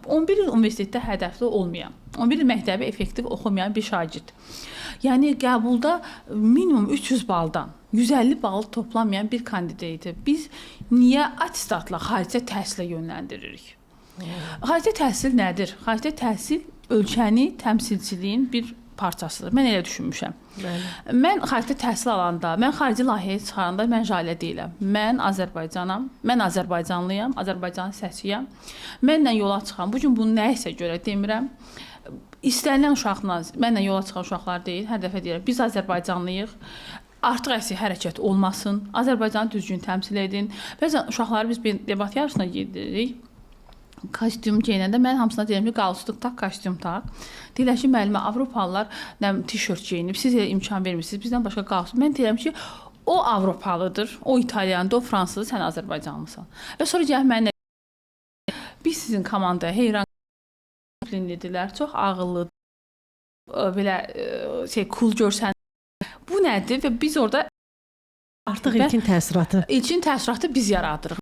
11 il universitetdə hədəfli olmayan, 11 il məktəbi effektiv oxumayan bir şagird. Yəni qəbulda minimum 300 baldan 150 bal toplamayan bir kandidati biz niyə attestatla xaricə təhsilə yönləndiririk? Xaricə təhsil nədir? Xaricə təhsil ölkəni təmsilçiliyin bir parçasıdır. Mən elə düşünmüşəm. Bəli. Mən xaricdə təhsil alanda, mən xarici layihəyə çıxaranda mən Jalə deyiləm. Mən Azərbaycanam. Mən Azərbaycanlıyam, Azərbaycanın səsiyəm. Mənlə yola çıxan, bu gün bunu nəyisə görə demirəm. İstənilən uşaqla, mənlə yola çıxan uşaqlar deyil, hər dəfə deyirəm, biz Azərbaycanlıyıq. Artıq əksi hərəkət olmasın. Azərbaycanı düzgün təmsil edin. Bəzən uşaqları biz bir debat yarışına gedirik, kostyum geyinəndə mən hamısına deyirəm ki, qalstuk taq, kostyum taq. Deyirlər ki, müəllimə, Avropalılar nə tişört geyinib, siz elə imkan vermirsiniz, bizdən başqa qalstuk. Mən deyirəm ki, o Avropalıdır, o İtalyandır, o Fransızdır, sən Azərbaycanlısan. Və sonra gəlib mənlə biz sizin komandaya heyran disiplinlidirlər, çox ağıllı, belə şey cool görsən. Bu nədir? Və biz orada Artıq ilkin təəssüratı. İlkin təəssüratı biz yaradırıq.